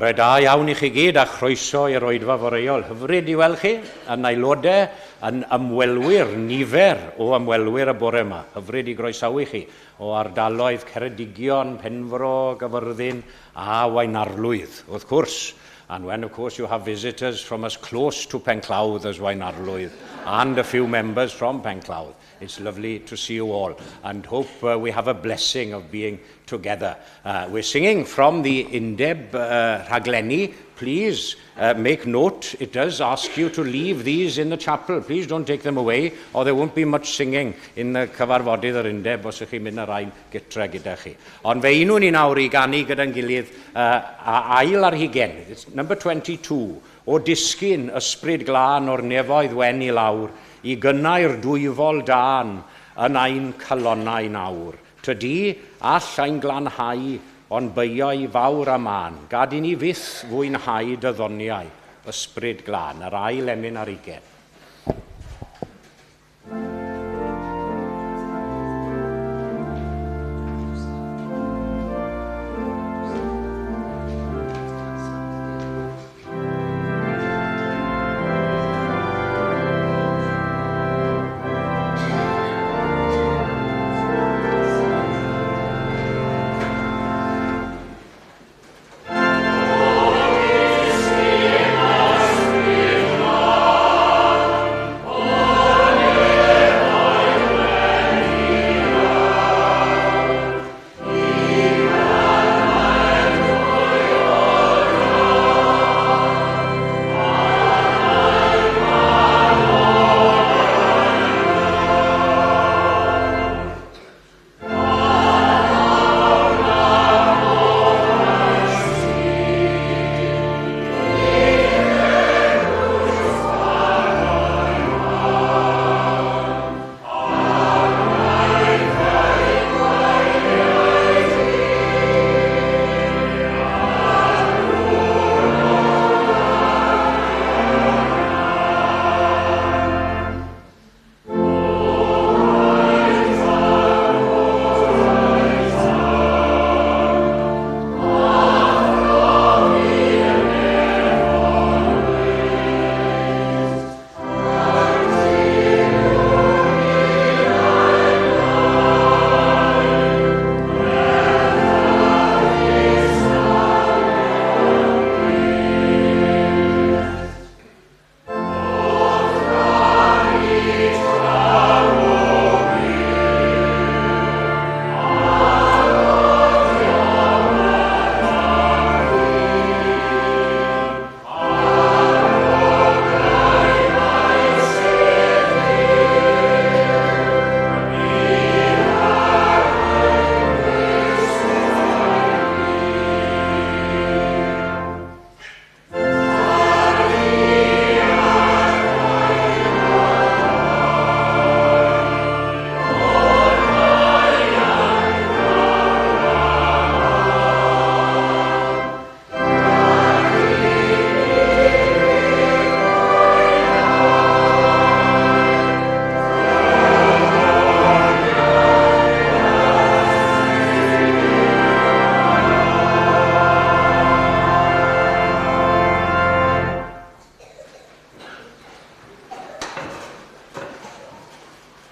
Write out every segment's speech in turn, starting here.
Bore da iawn i chi gyd a chroeso i'r oedfa foreol. Hyfryd i weld chi yn aelodau, yn ymwelwyr, nifer o ymwelwyr y bore yma. Hyfryd i groesawu chi o ardaloedd Ceredigion, Penfro, Gaerfyrddin a Waunarlwydd, wrth gwrs. And when, of course, you have visitors from as close to Penclawdd as Waunarlwydd and a few members from Penclawdd. It's lovely to see you all and hope we have a blessing of being together. We're singing from the Undeb Rhaglenni. Please make note, it does ask you to leave these in the chapel. Please don't take them away or there won't be much singing in the cyfarfodydd yr Undeb os ych chi'n mynd â rhain gytre gyda chi. Ond fe unwn ni nawr i ganu gyda'n gilydd a ail ar hugain. It's number 22. O disgyn ysbryd glân o'r nefoedd wen i lawr, i gynnau'r dwyfol dân yn ein calonnau nawr. Tydi all ein glanhau o'n beiau fawr a mân, gad i ni fyth fwynhau dy ddoniau, ysbryd glân, yr ail emyn ar ugain.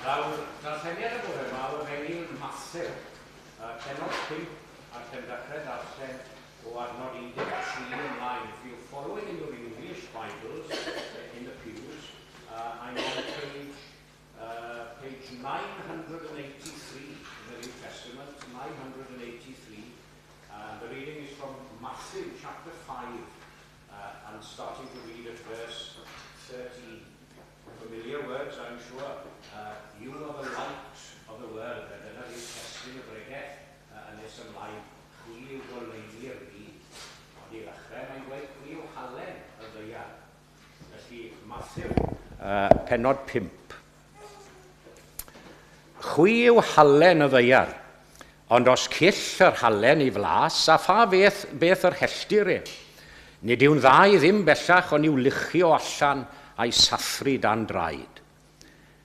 Nawr, darlleniad y bore yma o Efengyl Mathew, pennod 5, a lle dechrau darllen o adnod 13 ymlaen. If you're following in your English Bibles in the pews, I'm on page 983 in the New Testament, 983. The reading is from Matthew chapter 5, and starting to read at verse 13. Familiar words, I'm sure. You are the light of the world. A dyna yw testun y bregeth yn nes ymlaen. Chwi yw goleuni'r byd. Ond i ddechrau, mae'n gweud chwi yw halen y ddaear. Felly, Matthew, pennod 5. Chwi yw halen y ddaear, ond os cyll yr halen i flas, a pha beth yr helltir e? Nid yw'n dda i ddim bellach ond i'w luchio allan a'i sathru dan draed.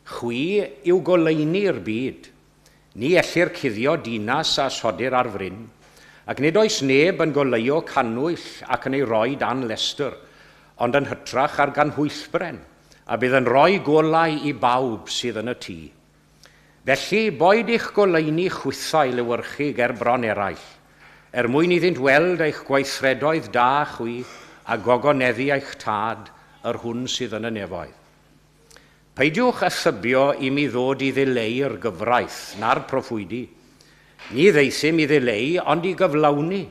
Chwi yw goleuni'r byd. Ni ellir cuddio dinas a sodir ar fryn, Ac nid oes neb yn goleuo cannwyll ac yn ei roi dan lestr, ond yn hytrach ar ganhwyllbren, a bydd yn rhoi golau i bawb sydd yn y tŷ. Felly, boed eich goleuni chwythau lewyrchu ger bron eraill, er mwyn iddynt weld eich gweithredoedd da chwi a gogoneddu eich tad, yr hwn sydd yn y nefoedd. Peidiwch â thybio i mi ddod i ddileu'r gyfraith na'r proffwydi. Ni ddeithum i ddileu, ond i gyflawni.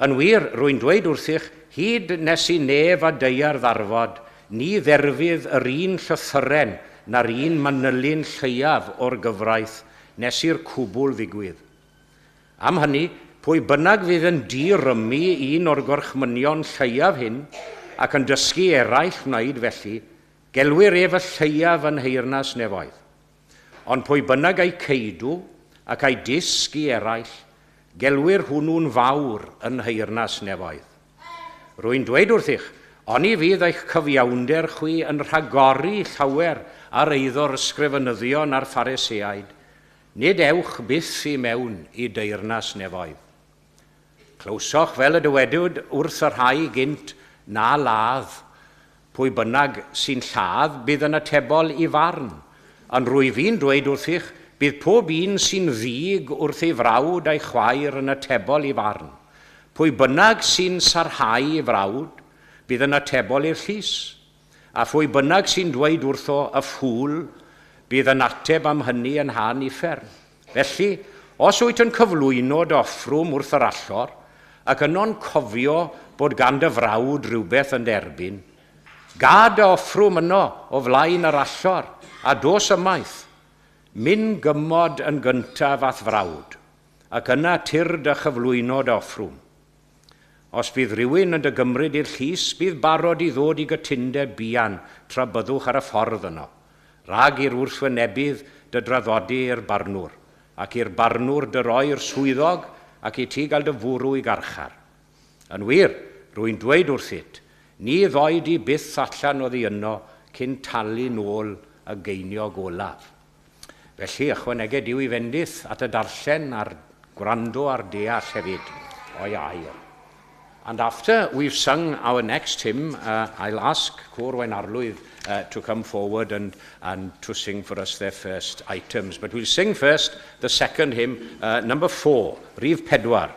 Yn wir, rwy'n dweud wrthych, hyd nes i nef a daear ddarfod, ni dderfydd yr un llythyren na'r un manylyn lleiaf o'r gyfraith nes i'r cwbl ddigwydd. Am hynny, pwy bynnag fydd yn dirymu un o'r gorchmynion lleiaf hyn ac yn dysgu eraill wneud felly, gelwir ef y lleiaf yn nheyrnas nefoedd. Ond pwy bynnag a'i ceidw ac a'i dysg i eraill, gelwir hwnnw'n fawr yn nheyrnas nefoedd. Rwy'n dweud wrthych, oni fydd eich cyfiawnder chwi yn rhagori llawer ar eiddo'r ysgrifenyddion a'r Phariseaid, nid ewch byth i mewn i deyrnas nefoedd. Clywsoch fel y dywedwyd wrth y rhai gynt na ladd. Pwy bynnag sy'n lladd bydd yn atebol i farn. Ond rwyf fi'n dweud wrthych, bydd pob un sy'n ddig wrth ei frawd a'i chwaer yn atebol i farn. Pwy bynnag sy'n sarhau ei frawd, bydd yn atebol i'r llys. A phwy bynnag sy'n dweud wrtho y ffŵl, bydd yn ateb am hynny yn han uffern. Felly, os wyt yn cyflwyno dy offrwm wrth yr allor, ac yno'n cofio bod gan dy frawd rhywbeth yn derbyn, gad dy offrwm yno o flaen yr allor, a dos ymaith. Myn gymod yn gyntaf a'th frawd, ac yna tyrd a chyflwyno dy offrwm. Os bydd rhywun yn dy gymryd i'r llys, bydd barod i ddod i gytundeb buan tra byddwch ar y ffordd yno. Rhag i'r wrthwynebydd dy draddodi i'r barnwr, ac i'r barnwr dy roi'r swyddog ac i ti gael dy fwrw i garchar. Yn wir, rwy'n dweud wrthyt, ni ddoi di byth allan oddi yno cyn talu nôl y geiniog olaf. Felly, ychwaneged Duw i fendith at y darllen a'r gwrando a'r deall hefyd o'i air. And after we've sung our next hymn, I'll ask Côr Waunarlwydd to come forward and to sing for us their first items. But we'll sing first the second hymn, number 4, rhif 4.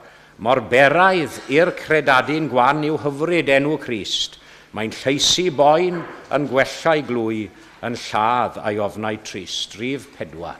Mor beraidd i'r credadun gwan yw hyfryd enw Crist. Mae'n llaesu boen yn gwella'i glwy, yn lladd a'i ofnau trist. Rhif 4.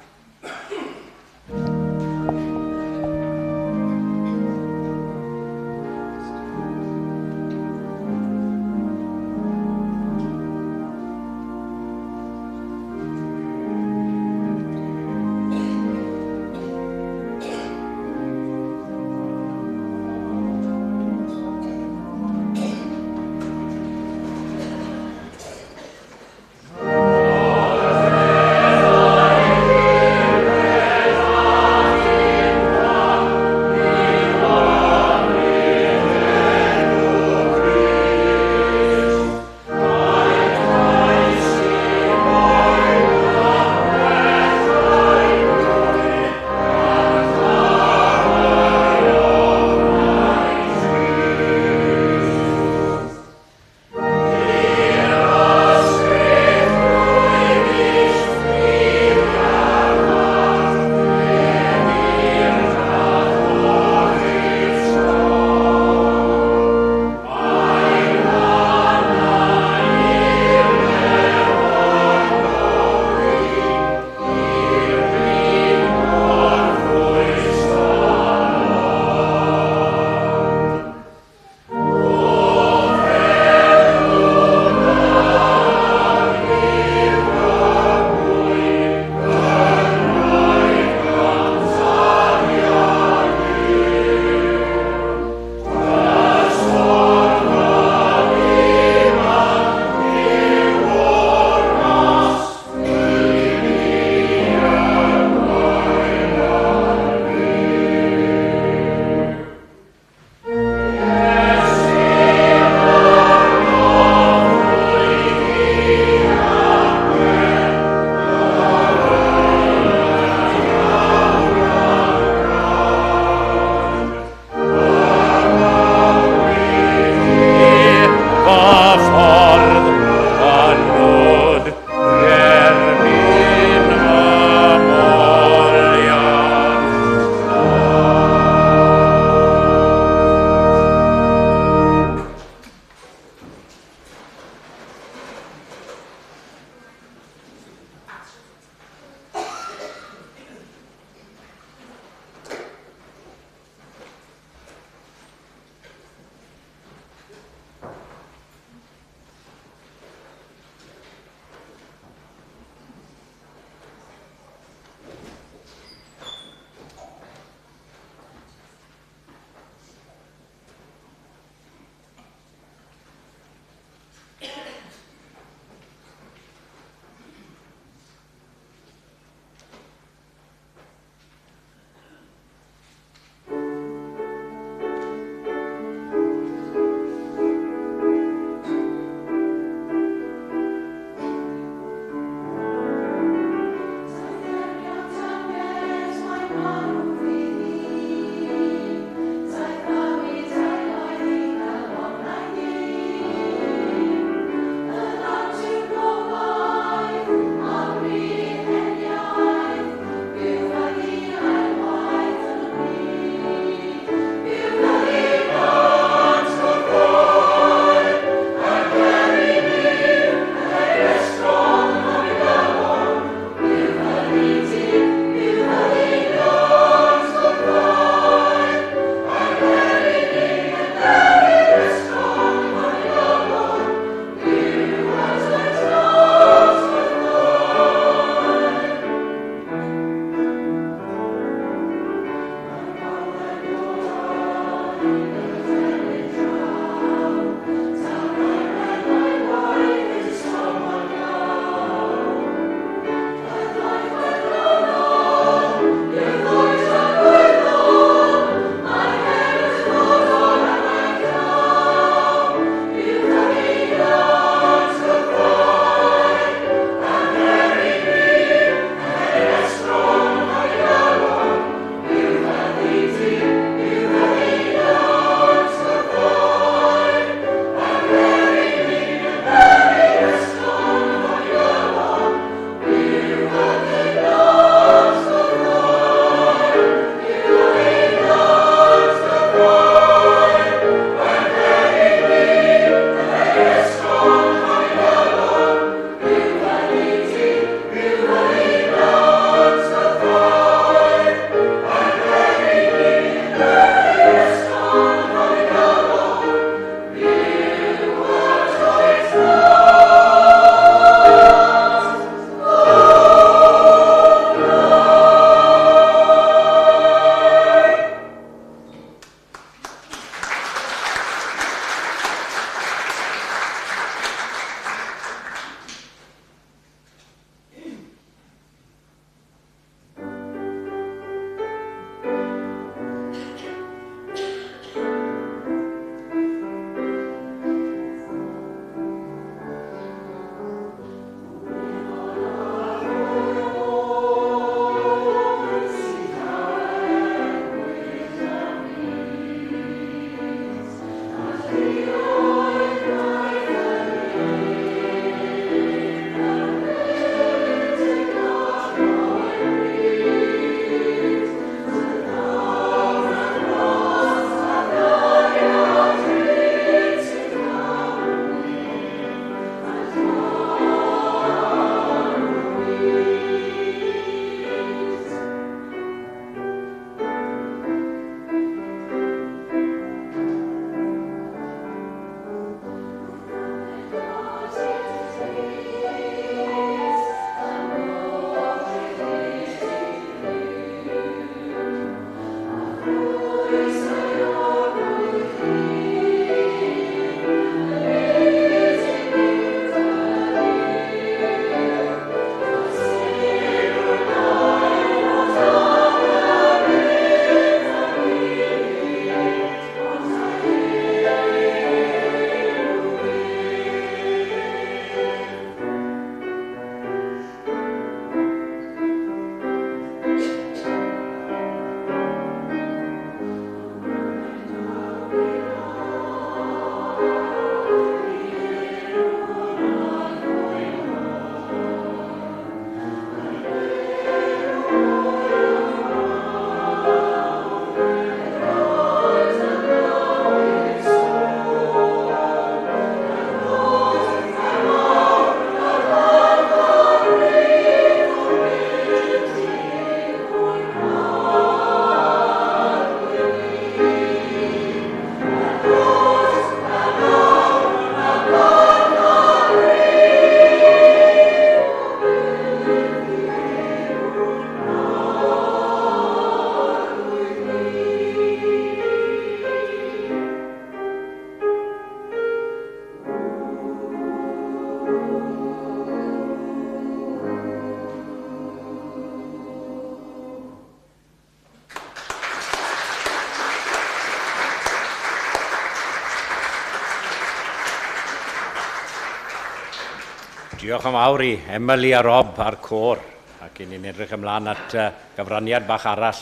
Diolch yn fawr i Emily a Rob a'r côr, ac i ni'n edrych ymlaen at gyfraniad bach arall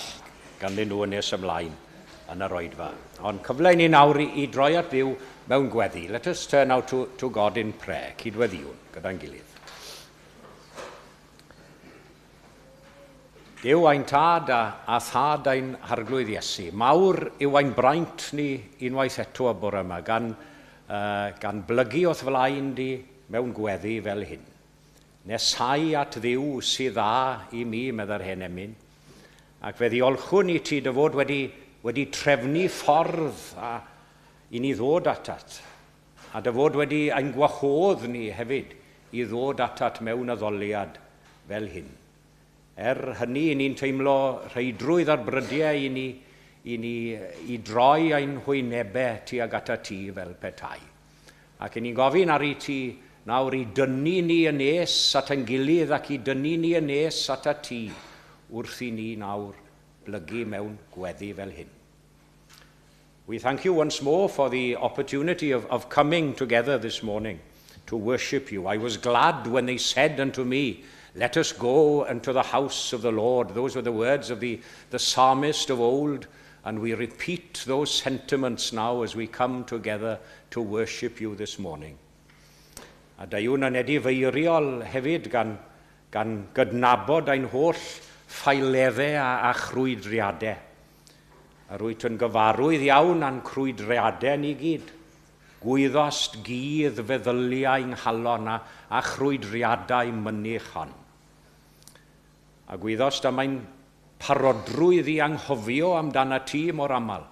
ganddyn nhw yn nes ymlaen yn yr oedfa. Ond cyfle i ni nawr i droi at Dduw mewn gweddi. Let us turn now to God in prayer. Cydweddïwn gyda'n gilydd. Duw ein Tad a Thad ein Harglwydd Iesu, mawr yw ein braint ni unwaith eto y bore yma, gan blygu o'th flaen di mewn gweddi fel hyn. Nesau at Dduw sydd dda i mi, meddai'r hen emyn, ac fe ddiolchwn i ti dy fod wedi trefnu ffordd i ni ddod atat, a dy fod wedi ein gwahodd ni hefyd i ddod atat mewn addoliad fel hyn. Er hynny, i ni'n teimlo rheidrwydd ar brydiau i ni i droi ein hwynebau tuag atat ti fel petai. Ac i ni'n gofyn ar i ti nawr i dynnu ni yn nes at ein gilydd ac i dynnu ni yn nes at ti wrth i ni nawr blygu mewn gweddi fel hyn. We thank you once more for the opportunity of coming together this morning to worship you. I was glad when they said unto me, "Let us go unto the house of the Lord." Those were the words of the psalmist of old, and we repeat those sentiments now as we come together to worship you this morning. A deuwn yn edifeiriol hefyd gan gydnabod ein holl ffaeleddau a chrwydriadau. A rwyt yn gyfarwydd iawn â'n crwydriadau ni gyd. Gwyddost gudd feddyliau 'nghalon a chrwydriadau mynych hon. A gwyddost am ein parodrwydd i anghofio amdana ti mor aml.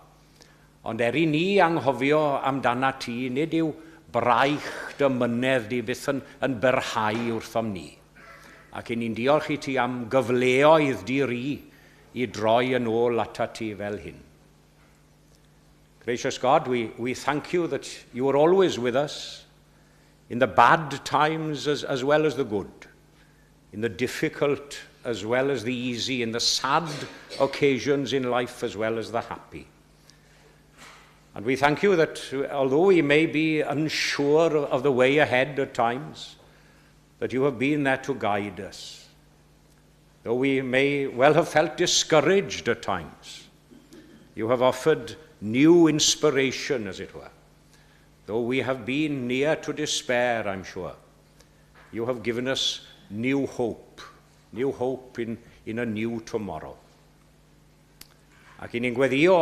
Ond er i ni anghofio amdana ti, nid yw braich dy 'mynedd di byth yn byrhau wrthom ni. Ac i ni'n diolch i ti am gyfleoedd di-ri i droi yn ôl atat ti fel hyn. Gracious God, we thank you that you are always with us in the bad times as well as the good, in the difficult as well as the easy, in the sad occasions in life as well as the happy. And we thank you that although we may be unsure of the way ahead at times, that you have been there to guide us. Though we may well have felt discouraged at times, you have offered new inspiration, as it were. Though we have been near to despair, I'm sure, you have given us new hope in a new tomorrow. Ac i ni'n gweddio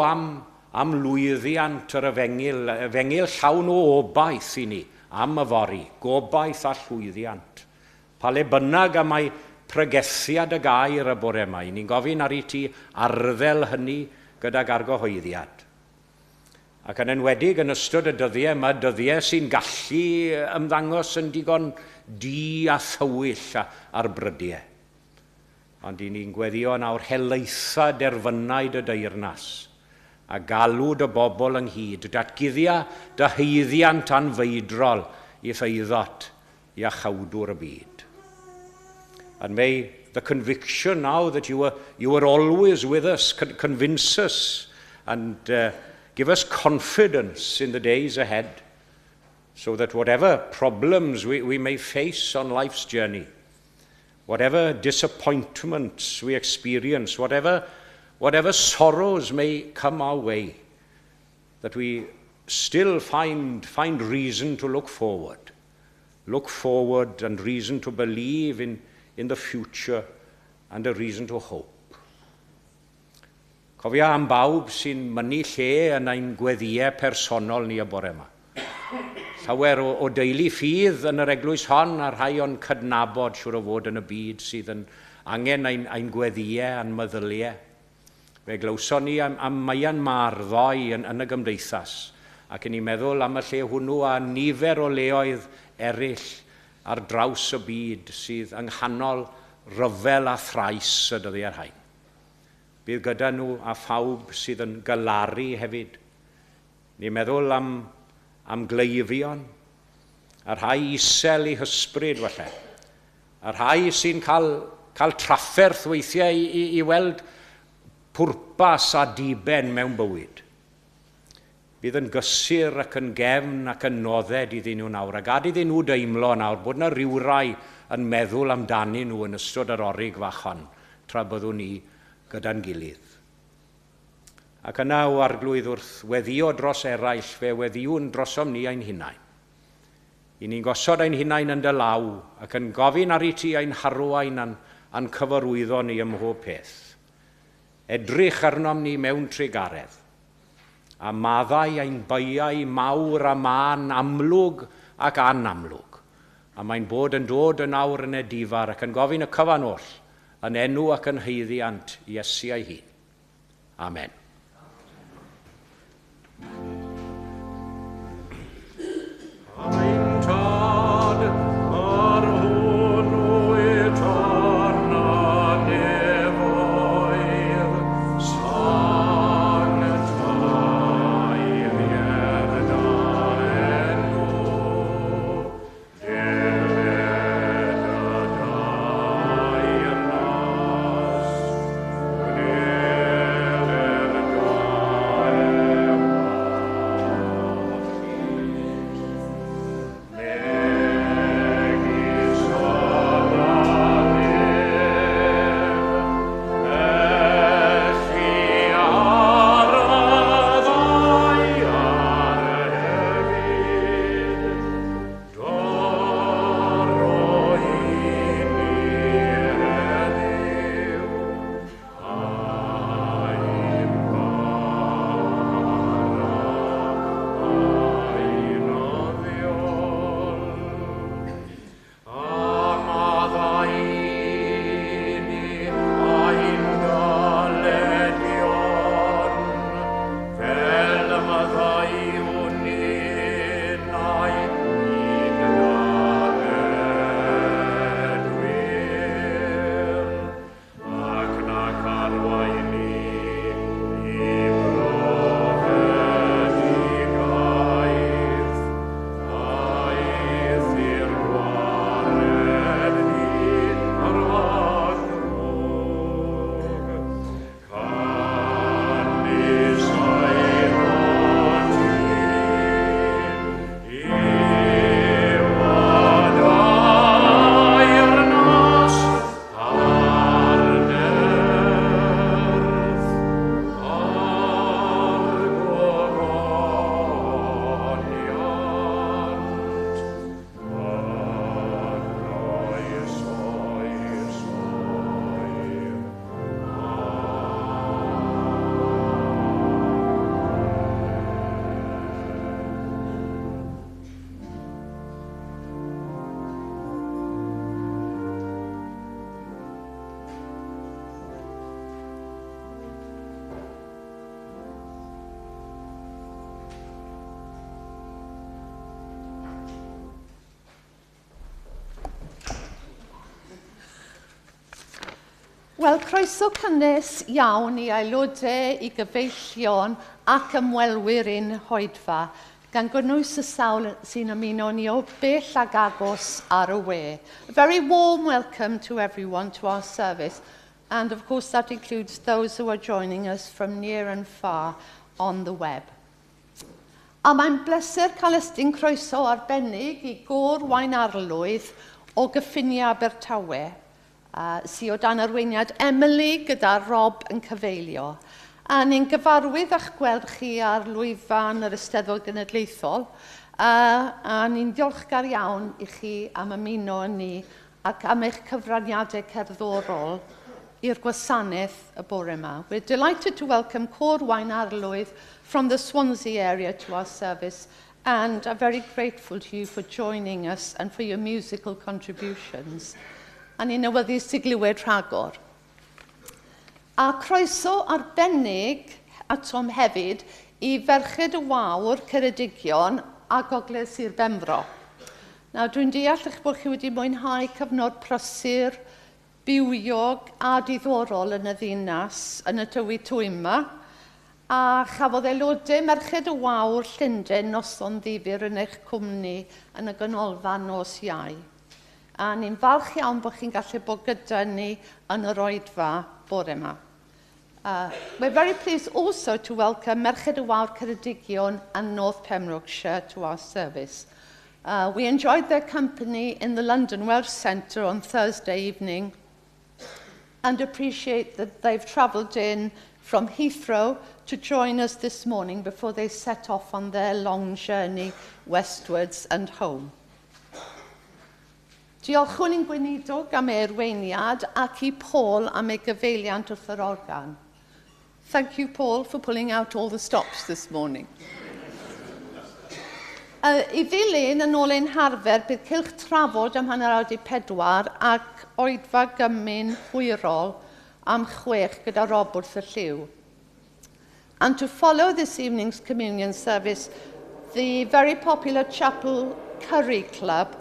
am lwyddiant yr efengyl, efengyl llawn o obaith i ni, am yfory, gobaith a llwyddiant. Pa le bynnag y mae pregethiad y gair y bore yma, i ni'n gofyn ar i ti arddel hynny gydag argyhoeddiad. Ac yn enwedig yn ystod y dyddiau yma, dyddiau sy'n gallu ymddangos yn digon du a thywyll ar brydiau. Ond i ni'n gweddio nawr helaetha derfynau dy deyrnas a galw dy bobl ynghyd, datguddia dy haeddiant anfeidrol i'th eiddot, Iachawdwr y byd. And may the conviction now that you are always with us convince us and give us confidence in the days ahead, so that whatever problems we may face on life's journey, whatever disappointments we experience, whatever sorrows may come our way, that we still find reason to look forward. Look forward and reason to believe in the future and a reason to hope. Cofia am bawb sy'n mynnu lle yn ein gweddïau personol ni y bore yma. Llawer o deulu ffydd yn yr eglwys hon a rhai o'n cydnabod siŵr o fod yn y byd sydd yn angen ein gweddïau a'n meddyliau. Fe glywson ni am Myanmar ddoe yn y gymdeithas, ac yn ni'n meddwl am y lle hwnnw a nifer o leoedd eraill ar draws y byd sydd yng nghanol rhyfel a thrais y dyddiau rhain. Bydd gyda nhw a phawb sydd yn galaru hefyd. Ni'n meddwl am gleifion, a rhai isel eu hysbryd falle, a rhai sy'n cael trafferth weithiau i weld pwrpas a diben mewn bywyd. Bydd yn gysur ac yn gefn ac yn nodded iddyn nhw nawr, a gad iddyn nhw deimlo nawr bod yna rywrai yn meddwl amdanyn nhw yn ystod yr orig fach hon, tra byddwn ni gyda'n gilydd. Ac yna, o Arglwydd, wrth weddïo dros eraill, fe weddïwn drosom ni ein hunain. I ni'n gosod ein hunain yn dy law ac yn gofyn ar i ti ein harwain a'n cyfarwyddo ni ym mhob peth. Edrych arnom ni mewn trugaredd, a maddau ein beiau mawr a mân amlwg ac anamlwg. A mae'n bod yn dod yn awr yn edifar ac yn gofyn y cyfan oll yn enw ac yn haeddiant Iesu ei hun. Amen. Ein Tad, yr hwn wyt yn y nefoedd, sancteiddied dy enw. Deled dy deyrnas, gwneler dy ewyllys, megis yn y nef, felly ar y ddaear hefyd. Dyro i ni heddiw ein bara beunyddiol, a maddau i ni ein dyledion, fel y maddeuwn ninnau i'n dyledwyr, ac nac arwain ni i brofedigaeth, eithr gwared ni rhag drwg. Canys eiddo ti yw y deyrnas a'r nerth a'r gogoniant yn oes oesoedd. Wel, croeso cynnes iawn i aelodau, i gyfeillion ac ymwelwyr i'n hoedfa, gan gynnwys y sawl sy'n ymuno ni o bell ag agos ar y we. A very warm welcome to everyone to our service, and of course that includes those who are joining us from near and far on the web. A mae'n bleser cael estyn croeso arbennig i Gôr Waunarlwydd o gyffiniau Abertawe, sy o dan arweiniad Emily gyda Rob yn cyfeilio. A ni'n gyfarwydd â'ch gweld chi ar lwyfan yr Eisteddfod Genedlaethol, a ni'n diolchgar iawn i chi am ymuno â ni ac am eich cyfraniadau cerddorol i'r gwasanaeth y bore yma. We're delighted to welcome Côr Waunarlwydd from the Swansea area to our service and are very grateful to you for joining us and for your musical contributions. A ni'n awyddus i glywed rhagor. A croeso arbennig atom hefyd i Ferched y Wawr, Ceredigion a Gogledd Sir Benfro. Nawr, dwi'n deall eich bod chi wedi mwynhau cyfnod prysur, bywiog a diddorol yn y ddinas yn y tywydd twym yma, a chafodd aelodau Merched y Wawr Llundain noson ddifyr yn eich cwmni yn y ganolfan nos Iau. A ni'n falch iawn bod chi'n gallu bod gyda ni yn yr oedfa bore yma. We're very pleased also to welcome Merched y Wawr Ceredigion and North Pembrokeshire to our service. We enjoyed their company in the London Welsh Centre on Thursday evening and appreciate that they've travelled in from Heathrow to join us this morning before they set off on their long journey westwards and home. Diolchwn i'n gweinidog am ei arweiniad ac i Paul am ei gyfeiliant wrth yr organ. Thank you, Paul, for pulling out all the stops this morning. I ddilyn yn ôl ein harfer, bydd cylch trafod am 3:30 ac oedfa gymun hwyrol am 6 gyda Rob wrth y llyw. And to follow this evening's communion service, the very popular Chapel Curry Club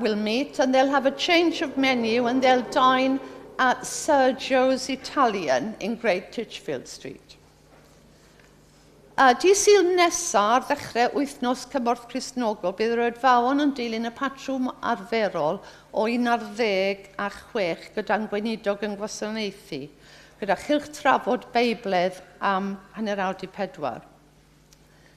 will meet, and they'll have a change of menu and they'll dine at Sergio's Italian in Great Titchfield Street. Dydd Sul nesaf ar ddechrau wythnos Cymorth Cristnogol, bydd yr oedfaon yn dilyn y patrwm arferol o 11 a 6 gyda'n gweinidog yn gwasanaethu, gyda chylch trafod Beibledd am 3:30.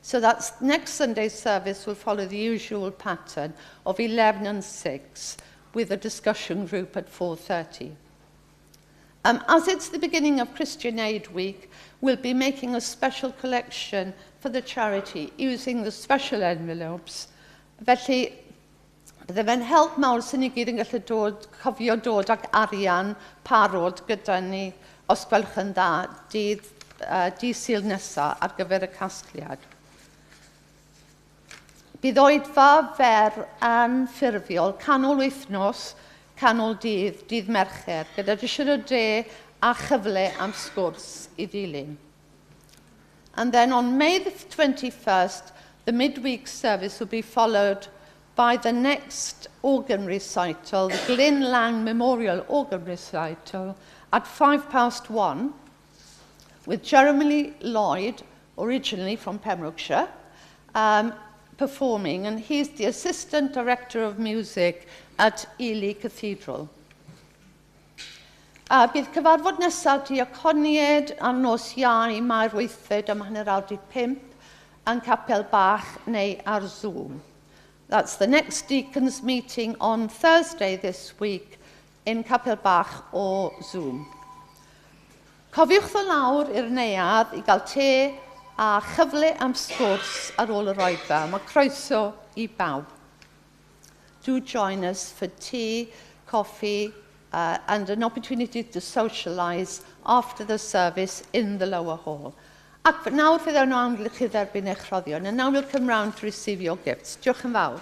So that's next Sunday's service will follow the usual pattern of 11 and 6 with a discussion group at 4:30. As it's the beginning of Christian Aid Week, we'll be making a special collection for the charity using the special envelopes. Felly, bydde fe'n help mawr sy'n ni gyd yn gallu cofio dod ag arian parod gyda ni, os gwelwch yn dda, dydd Sul nesaf ar gyfer y casgliad. Bydd oedfa fer anffurfiol canol wythnos, canol dydd, dydd Mercher, gyda disiad o de a chyfle am sgwrs i ddilyn. And then on May the 21st, the midweek service will be followed by the next organ recital, the Glyn Lang Memorial Organ Recital, at 1:05, with Jeremy Lloyd, originally from Pembrokeshire, performing, and he's the Assistant Director of Music at Ely Cathedral. Bydd cyfarfod nesaf diaconiaid ar nos Iau Mai'r 8 am 4:30 yn Capel Bach neu ar Zoom. That's the next deacons meeting on Thursday this week in Capel Bach or Zoom. Cofiwch ddod lawr i'r neuadd i gael te a chyfle am sgwrs ar ôl yr oedfa. Mae croeso i bawb. Do join us for tea, coffee, and an opportunity to socialise after the service in the lower hall. Ac nawr fe ddawn nhw amgylch i dderbyn eich rhoddion. And now we'll come round to receive your gifts. Diolch yn fawr.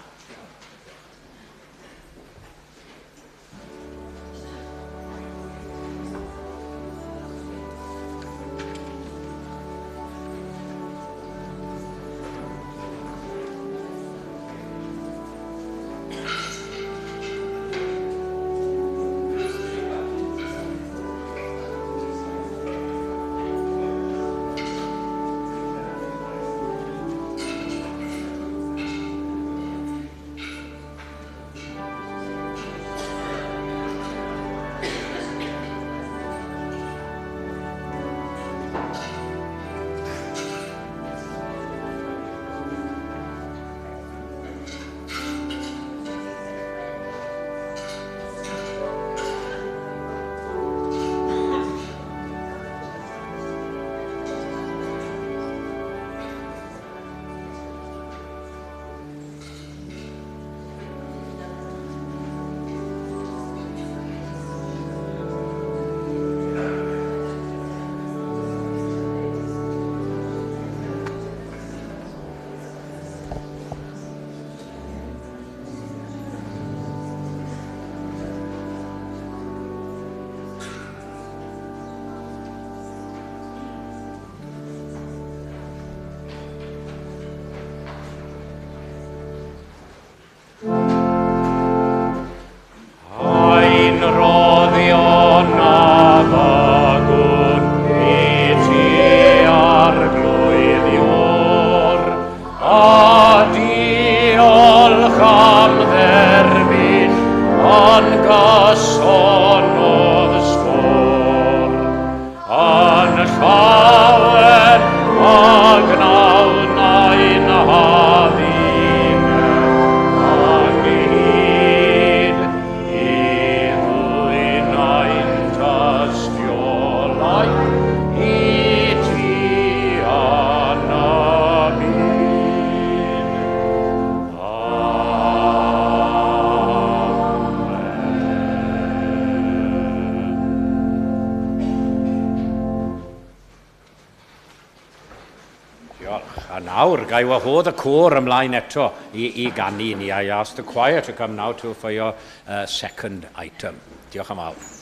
Diolch. A nawr, ga i wahodd y côr ymlaen eto i ganu ni. I ask the choir to come now for your second item. Diolch yn fawr.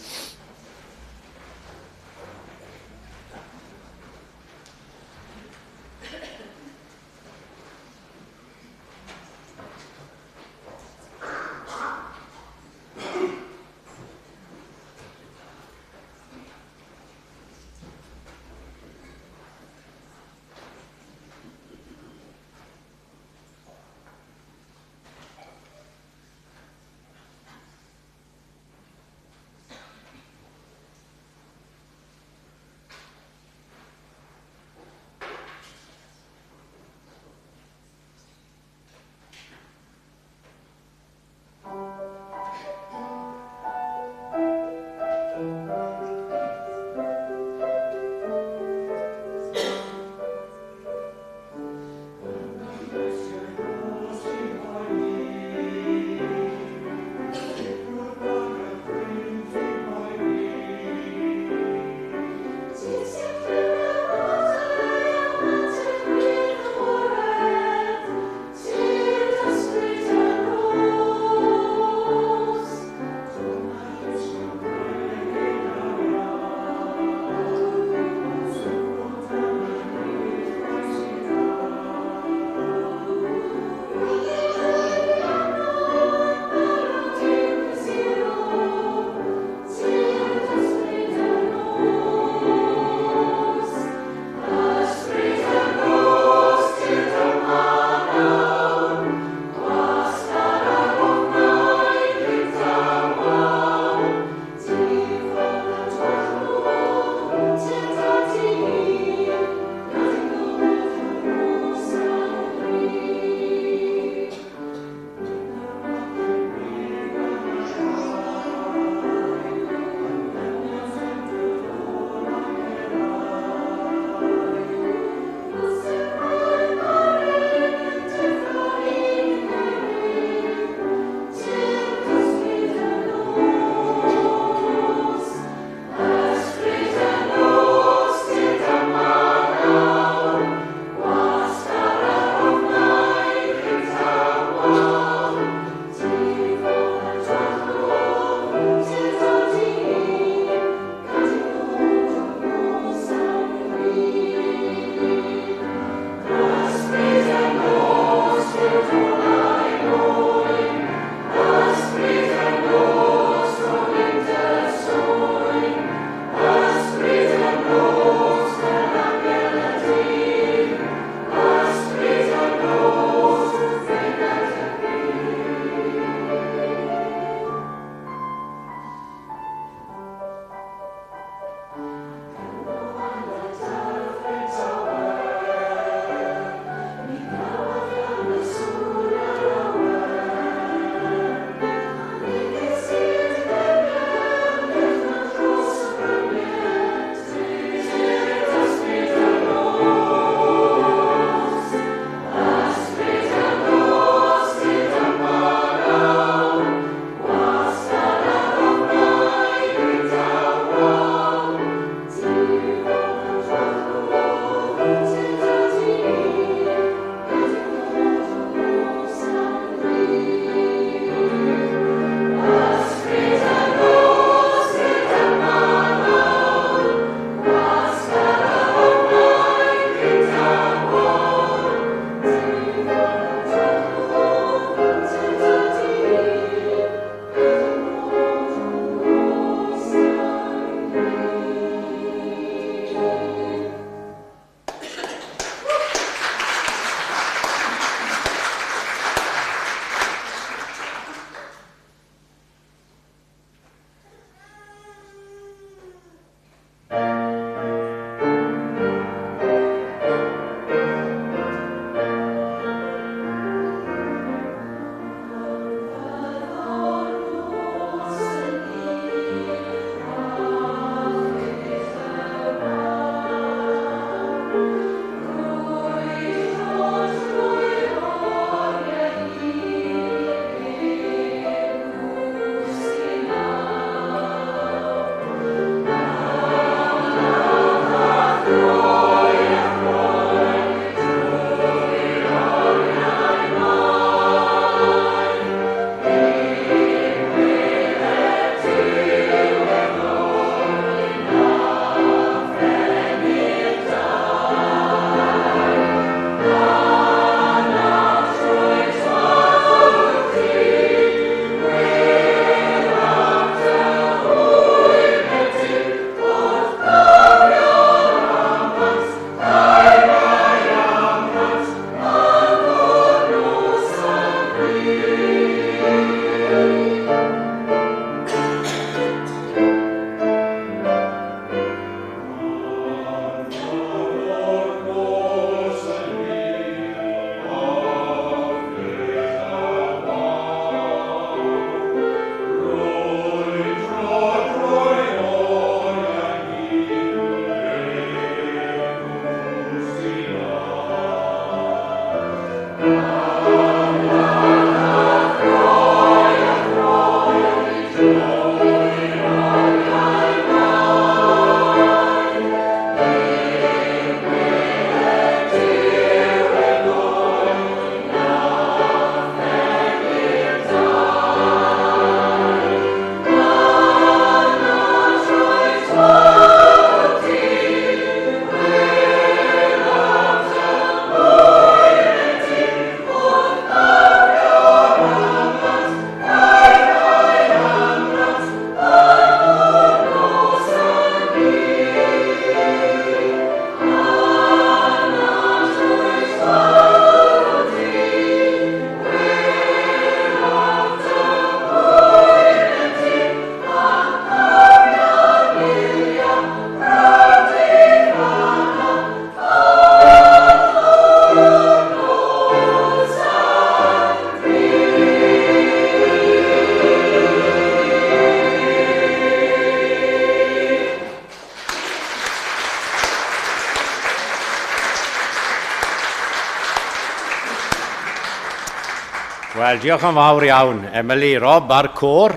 Wel, diolch yn fawr iawn, Emily, Rob a'r côr.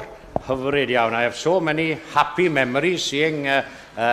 Hyfryd iawn. I have so many happy memories seeing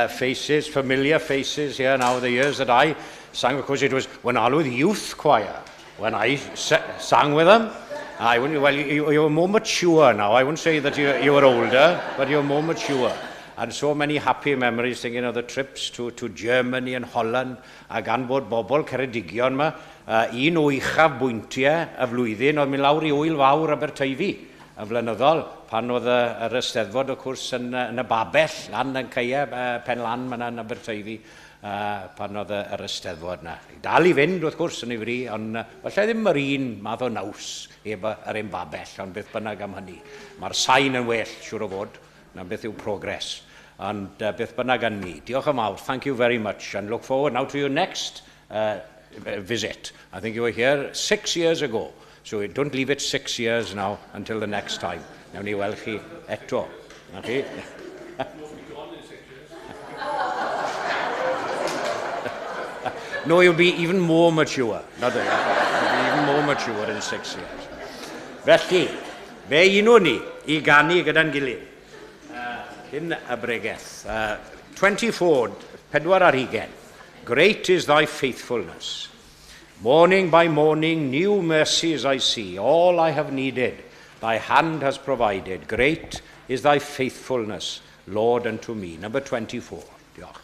faces, familiar faces here now, the years that I sang. Of course, it was Waunarlwydd Youth Choir when I sang with them. I wouldn't, well, you're more mature now. I wouldn't say that you were older, but you're more mature. And so many happy memories thinking of the trips to Germany and Holland, a gan bod bobl Ceredigion yma, un o uchaf bwyntiau y flwyddyn oedd mynd lawr i Ŵyl Fawr Aberteifi yn flynyddol, pan oedd yr Eisteddfod, o cwrs, yn y babell, lan yn caeau, pen lan yna yn Aberteifi, pan oedd yr Eisteddfod yna. Dal i fynd, wrth gwrs, yn ei fri, ond falle ddim yr un math o naws heb yr un babell, ond beth bynnag am hynny. Mae'r sain yn well, siŵr o fod, na beth yw progress. Ond beth bynnag yn ni. Diolch yn fawr. Thank you very much. And look forward now to your next visit. I think you were here 6 years ago. So don't leave it 6 years now until the next time. Nawn ni weld chi eto. Na chi? No, you'll be even more mature. Not you'll be even more mature in 6 years. Felly, fe unwn ni i ganu gyda'n gilydd. Cyn y bregeth. 24, 24. Great is thy faithfulness. Morning by morning, new mercies I see. All I have needed, thy hand has provided. Great is thy faithfulness, Lord, unto me. Number 24. Diolch.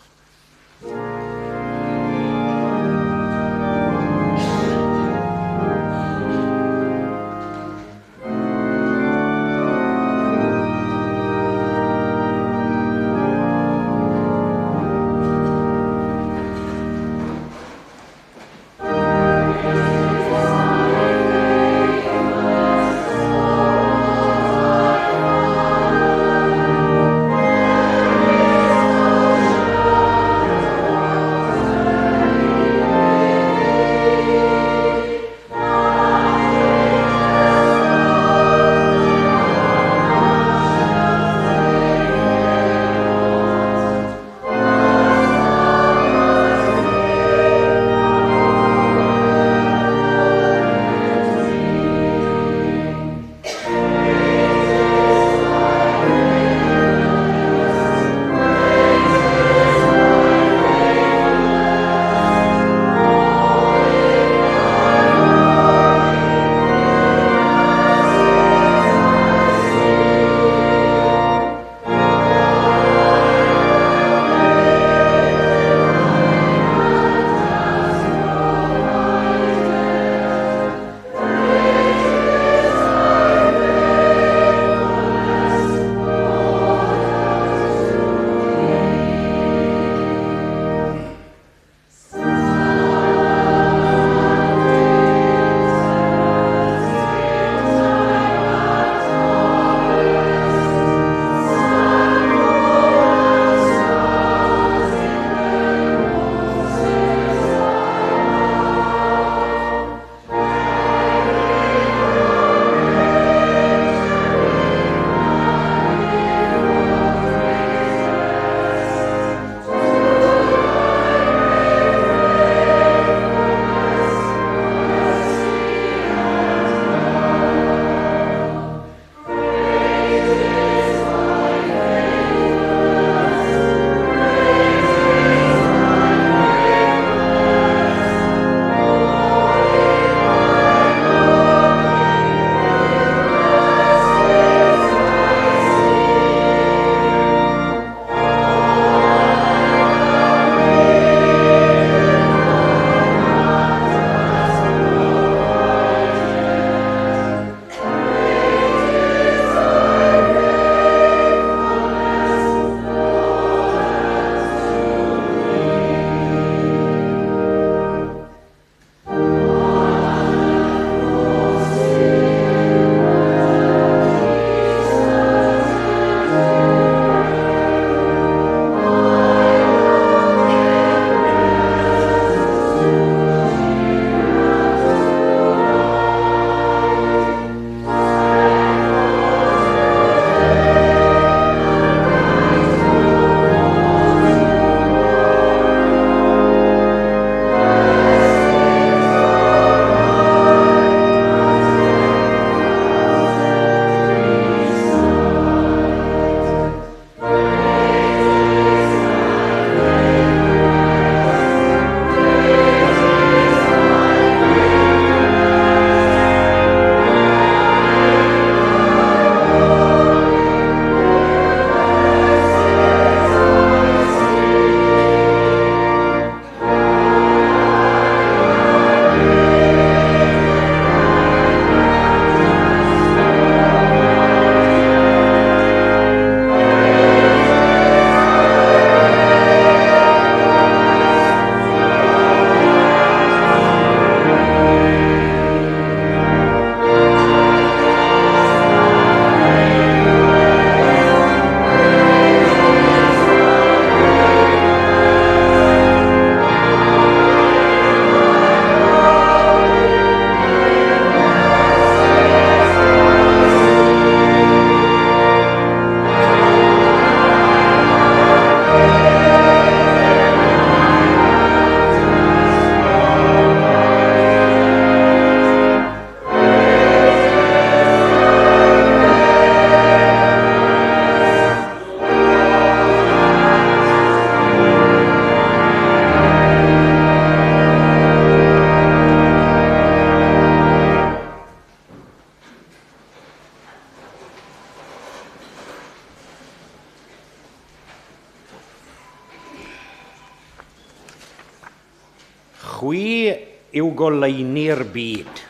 Chwi yw goleuni'r byd.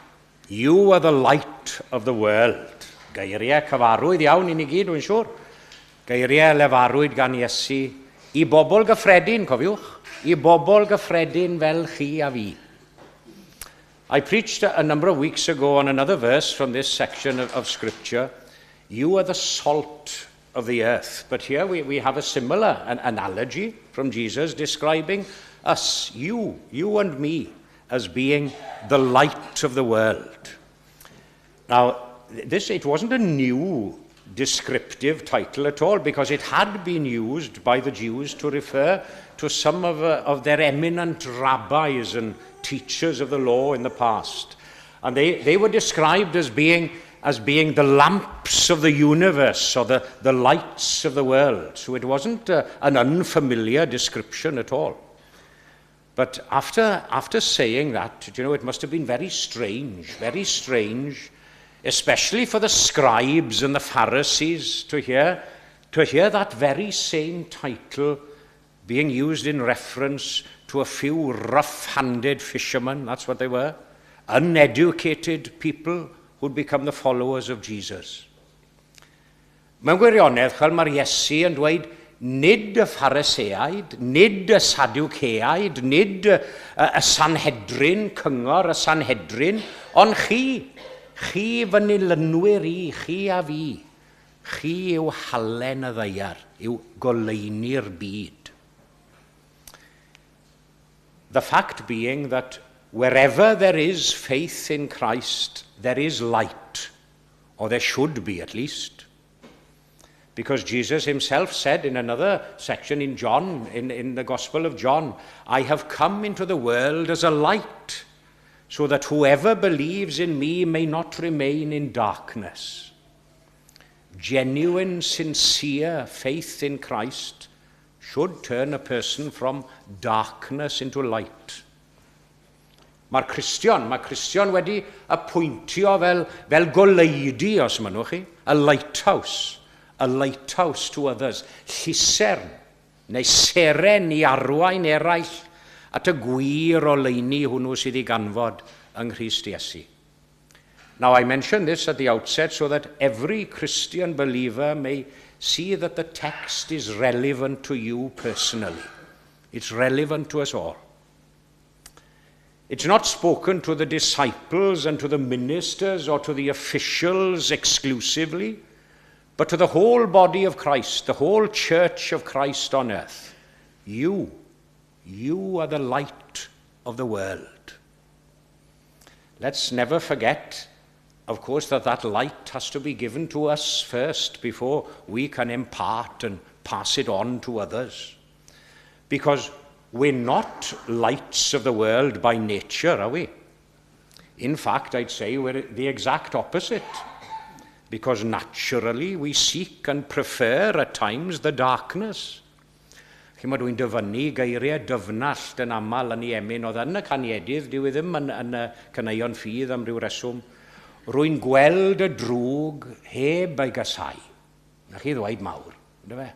You are the light of the world. Geiriau cyfarwydd iawn i ni gyd, dwi'n siŵr. Geiriau lefarwyd gan Iesu i bobl gyffredin, cofiwch, i bobl gyffredin fel chi a fi. I preached a number of weeks ago on another verse from this section of Scripture. You are the salt of the earth. But here we have a similar analogy from Jesus describing us, you and me, as being the light of the world. Now, it wasn't a new descriptive title at all, because it had been used by the Jews to refer to some of their eminent rabbis and teachers of the law in the past. And they were described as being the lamps of the universe or the lights of the world. So it wasn't an unfamiliar description at all. But after saying that, it must have been very strange, especially for the scribes and the Pharisees to hear that very same title being used in reference to a few rough-handed fishermen, that's what they were, uneducated people who'd become the followers of Jesus. Mewn gwirionedd, chwel, mae'r Iesu yn dweud, nid y Phariseaid, nid y Sadwceaid, nid y Sanhedrin, cyngor y Sanhedrin, ond chi, chi fy nilynwyr i, chi a fi, chi yw halen y ddaear, yw goleuni'r byd. The fact being that wherever there is faith in Christ, there is light, or there should be at least. Because Jesus himself said in another section in John, in the Gospel of John, "I have come into the world as a light, so that whoever believes in me may not remain in darkness." Genuine, sincere faith in Christ should turn a person from darkness into light. Mae'r Cristion wedi apwyntio fel goleudy, os mynnwch chi, a lighthouse to others, llusern neu seren i arwain eraill at y gwir oleuni hwnnw sydd i ganfod yng Nghrist Iesu. Now, I mention this at the outset so that every Christian believer may see that the text is relevant to you personally. It's relevant to us all. It's not spoken to the disciples and to the ministers or to the officials exclusively, but to the whole body of Christ, the whole church of Christ on earth. You are the light of the world. Let's never forget, of course, that that light has to be given to us first before we can impart and pass it on to others. Because we're not lights of the world by nature, are we? In fact, I'd say we're the exact opposite. Because naturally we seek and prefer at times the darkness. Chi'mod, dwi'n dyfynnu geiriau Dyfnallt yn aml yn ei emyn, oedd yn y Caniedydd, dyw e ddim yn y Caneuon Ffydd am ryw reswm. "Rwy'n gweld y drwg heb ei gasáu." Na chi ddweud mawr, ynddo fe?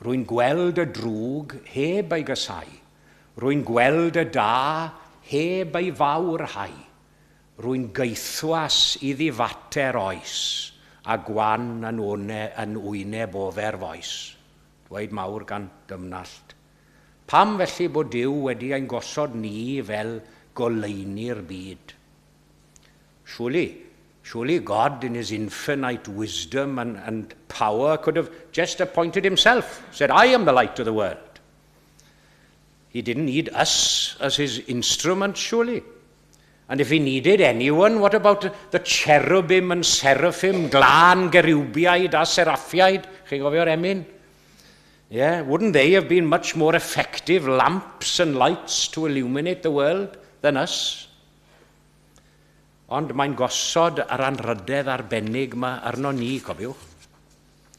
"Rwy'n gweld y drwg heb ei gasáu. Rwy'n gweld y da heb ei fawrhau. Rwy'n gaethwas i ddifater oes a gwan yn wyneb ofer foes." Dweud mawr gan Dyfnallt. Pam felly bod Duw wedi ein gosod ni fel goleuni'r byd? Surely God in his infinite wisdom and power could have just appointed himself, said, "I am the light of the world." He didn't need us as his instrument, surely. And if he needed anyone, what about the cherubim and seraphim, glân gerubiaid a seraffiaid? Chi'n gofio'r emyn? Yeah, wouldn't they have been much more effective lamps and lights to illuminate the world than us? Ond mae'n gosod yr anrhydedd arbennig yma arno ni, cofiwch.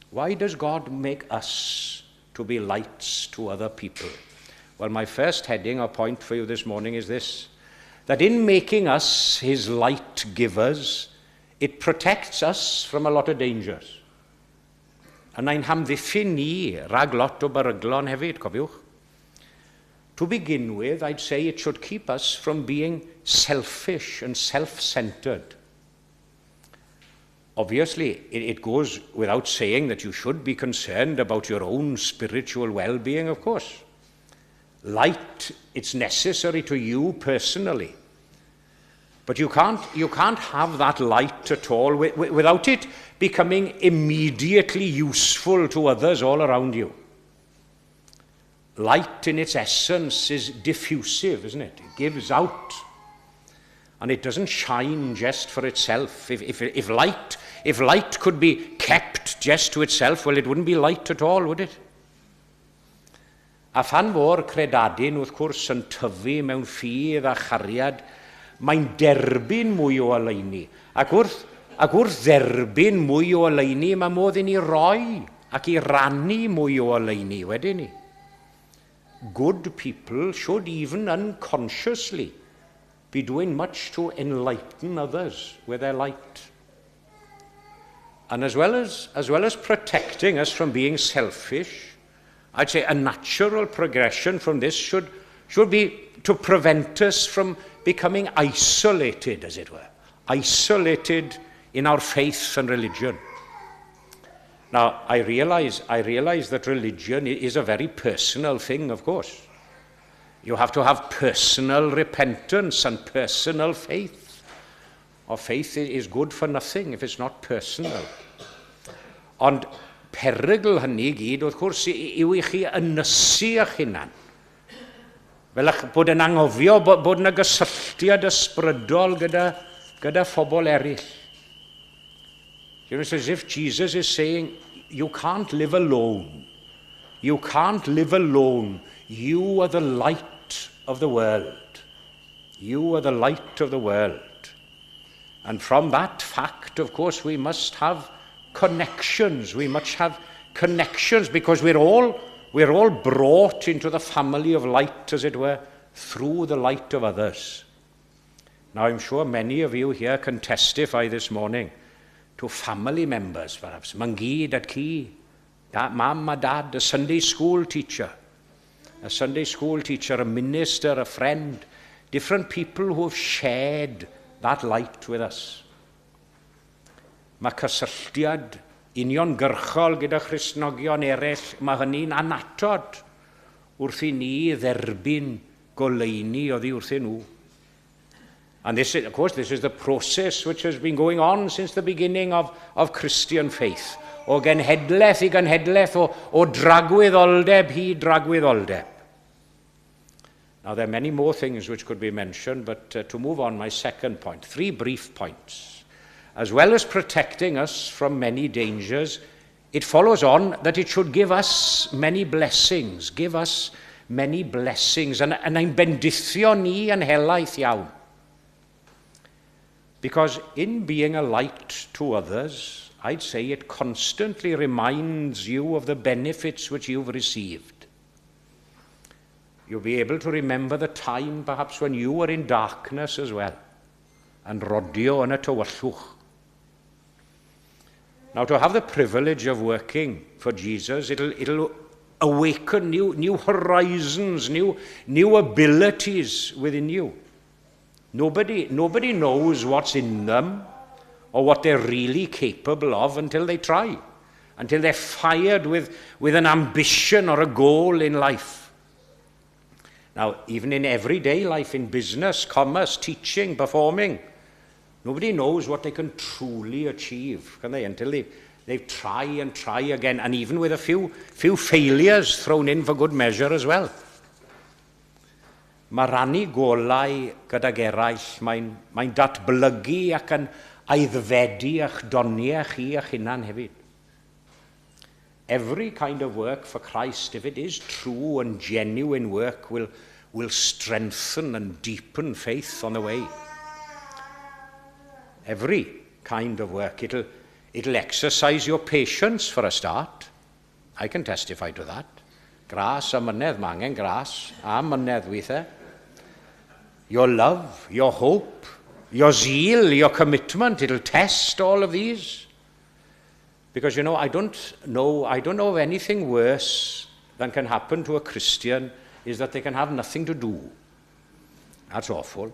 Why does God make us to be lights to other people? Well, my first heading or point for you this morning is this: that in making us his light givers, it protects us from a lot of dangers. A na'n hamddiffyn ni rhag lot o beryglon hefyd, cofiwch. To begin with, I'd say it should keep us from being selfish and self-centered. Obviously, it goes without saying that you should be concerned about your own spiritual well-being, of course. Light, it's necessary to you personally. But you can't have that light at all without it becoming immediately useful to others all around you. Light in its essence is diffusive, isn't it? It gives out. And it doesn't shine just for itself. If light could be kept just to itself, well, it wouldn't be light at all, would it? A phan fo'r credadun, wrth gwrs, yn tyfu mewn ffydd a chariad, mae'n derbyn mwy o oleuni. Ac wrth dderbyn mwy o oleuni, mae modd i ni roi ac i rannu mwy o oleuni wedyn ni. Good people should even unconsciously be doing much to enlighten others with their light. And as well as protecting us from being selfish, I'd say a natural progression from this should be to prevent us from becoming isolated, as it were. Isolated in our faith and religion. Now, I realize that religion is a very personal thing, of course. You have to have personal repentance and personal faith. Or faith is good for nothing if it's not personal. Ond perygl hynny gyd, wrth gwrs, yw i chi ynysu eich hunan. Fel bod yn anghofio bod yna gysylltiad ysbrydol gyda phobl eraill. You know, it's as if Jesus is saying, you can't live alone. You can't live alone. You are the light of the world. You are the light of the world. And from that fact, of course, we must have connections. We must have connections because we're all brought into the family of light, as it were, through the light of others. Now, I'm sure many of you here can testify this morning to family members, perhaps, Mam-gu, Dad-cu, Mam a Dad, a Sunday school teacher, a minister, a friend, different people who have shared that light with us. Mae cysylltiad uniongyrchol gyda Christnogion eraill, mae hynny'n annatod wrth i ni dderbyn goleuni oddi wrthyn nhw. And this, of course, this is the process which has been going on since the beginning of Christian faith. O genhedlaeth i genhedlaeth, o dragwyddoldeb i dragwyddoldeb. Now, there are many more things which could be mentioned, but to move on, my second point, three brief points. As well as protecting us from many dangers, it follows on that it should give us many blessings, give us many blessings, and ein bendithio ni yn helaeth iawn. Because in being a light to others, I'd say it constantly reminds you of the benefits which you've received. You'll be able to remember the time perhaps when you were in darkness as well, and rodio yn y tywyllwch. Now, to have the privilege of working for Jesus, it'll awaken new horizons, new abilities within you. Nobody knows what's in them or what they're really capable of until they try, until they're fired with an ambition or a goal in life. Now, even in everyday life, in business, commerce, teaching, performing, nobody knows what they can truly achieve, can they, until they try and try again, and even with a few failures thrown in for good measure as well. Mae rannu golau gydag eraill, mae'n datblygu ac yn aeddfedu eich doniau chi eich hunan hefyd. Every kind of work for Christ, if it is true and genuine work, will strengthen and deepen faith on the way. Every kind of work. It'll exercise your patience for a start. I can testify to that. Gras a mynedd, mae angen gras a mynedd weithiau. Your love, your hope, your zeal, your commitment, it'll test all of these. Because, you know, I don't know of anything worse than can happen to a Christian is that they can have nothing to do. That's awful.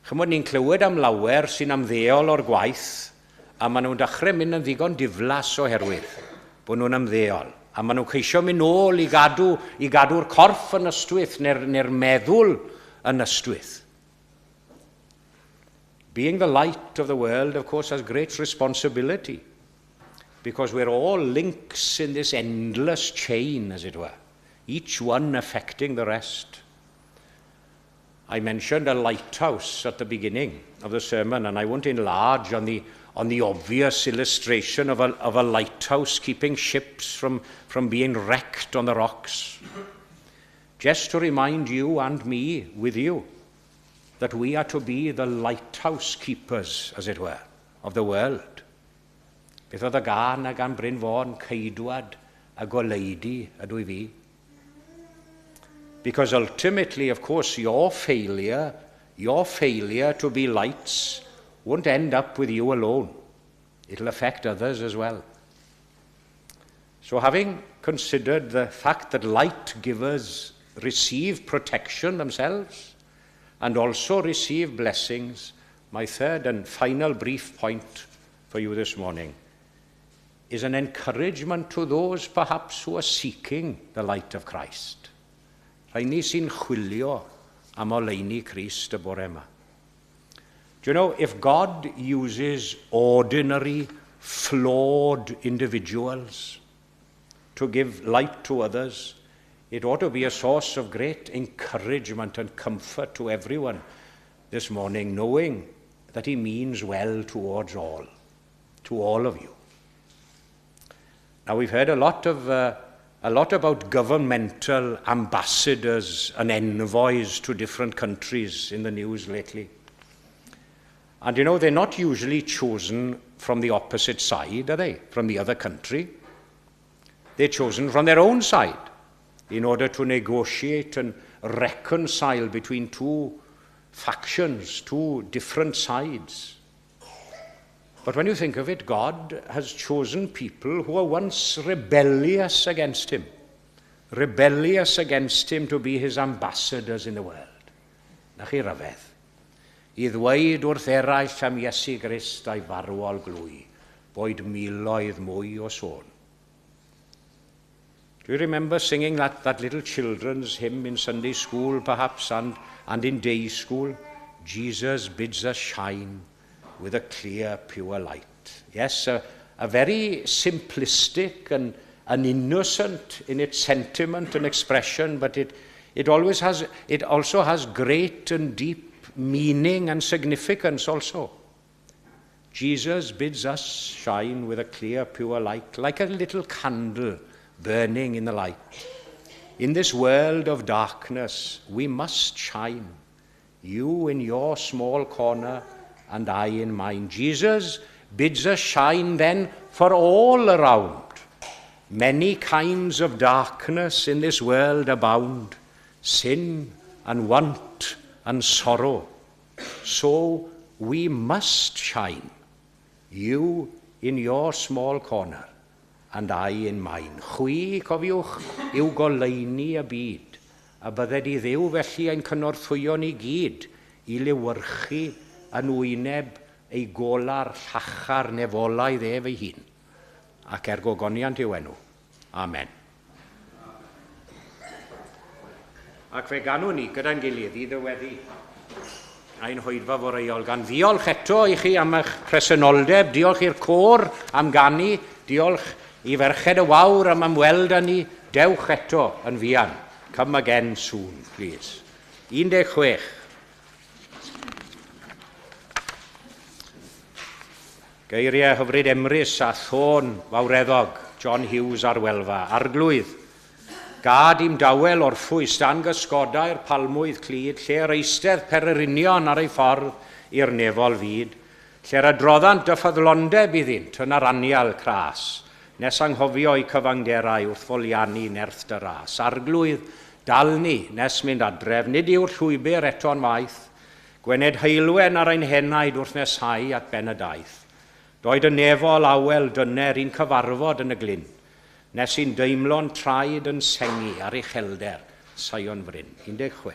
Chymod, ni'n clywed am lawer sy'n ymddeol o'r gwaith a maen nhw'n dechrau mynd yn ddigon diflas oherwydd bod nhw'n ymddeol. A maen nhw'n ceisio mynd nôl i gadw'r corff yn ystwyth neu'r meddwl yn ystwyth. Being the light of the world, of course, has great responsibility because we're all links in this endless chain, as it were, each one affecting the rest. I mentioned a lighthouse at the beginning of the sermon, and I won't enlarge on the obvious illustration of a lighthouse keeping ships from being wrecked on the rocks. Just to remind you and me with you that we are to be the lighthouse keepers, as it were, of the world. Beth oedd y gân 'na gan Bryn Fôn, "Ceidwad y goleudy ydw i fi"? Because ultimately, of course, your failure to be lights won't end up with you alone. It'll affect others as well. So having considered the fact that light givers receive protection themselves and also receive blessings, my third and final brief point for you this morning is an encouragement to those perhaps who are seeking the light of Christ. Rheini sy'n chwilio am oleuni Crist y bore yma. Do you know, if God uses ordinary, flawed individuals to give light to others, it ought to be a source of great encouragement and comfort to everyone this morning, knowing that he means well towards all, to all of you. Now, we've heard a lot about governmental ambassadors and envoys to different countries in the news lately. And they're not usually chosen from the opposite side, are they? From the other country. They're chosen from their own side in order to negotiate and reconcile between two factions, two different sides. But when you think of it, God has chosen people who were once rebellious against him to be his ambassadors in the world. 'Na chi ryfedd. I ddweud wrth eraill am Iesu Grist a'i farwol glwy, boed miloedd mwy o sôn. Do you remember singing that little children's hymn in Sunday school, perhaps, and in day school? "Jesus bids us shine with a clear, pure light." Yes, a very simplistic and innocent in its sentiment and expression, but it also has great and deep meaning and significance also. Jesus bids us shine with a clear, pure light, like a little candle burning in the light. In this world of darkness, we must shine. You in your small corner and I in mine. Jesus bids us shine then for all around. Many kinds of darkness in this world abound, sin and want and sorrow. So we must shine, you in your small corner and I in mine. Chwi, cofiwch, yw goleuni y byd, a bydded i Dduw felly ein cynorthwyo ni gyd i lewyrchu yn wyneb ei golar llachar nefolaidd ef ei hun, ac er gogoniant i'w enw. Amen. Ac fe ganwn ni gyda'n gilydd i ddiweddu ein hoedfa foreol, gan ddiolch eto i chi am eich presenoldeb, diolch i'r côr am ganu, diolch i Ferched y Wawr am ymweld â ni. Dewch eto yn fuan. Come again soon, please. 16. Geiriau hyfryd Emrys a thôn fawreddog John Hughes a'r Welfa. "Arglwydd, gad i'm dawel orffwys dan gysgodau'r palmwydd clyd, lle'r eistedd pererinion ar ei ffordd i'r nefol fyd, lle'r adroddant dy ffyddlondeb iddynt yn yr anial cras, nes anghofio eu cyfangderau wrth foliannu nerth dy ras. Arglwydd, dal ni nes mynd adref, nid yw'r llwybr eto'n faith, gwened heulwen ar ein henaid wrth neshau at ben y daith. Doed y nefol awel dyner i'n cyfarfod yn y glyn, nes i'n deimlo'n traed yn sengi ar uchelder. Sion Fryn. 16.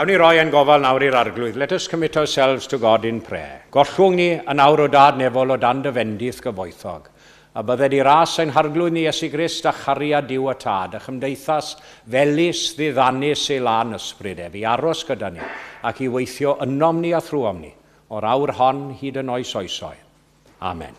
Gawn ni roi ein gofal nawr i'r arglwydd. Let us commit ourselves to God in prayer. Gollwng ni yn awr o dad nefol o dan dy fendith gyfoethog. A bydded i ras ein Harglwydd ni Iesu Grist a chariad Duw y Tad, a chymdeithas felys ddiddanus ei lân ysbryd ef, i aros gyda ni ac i weithio ynom ni a thrwom ni, o'r awr hon hyd yn oes oesoedd. Amen.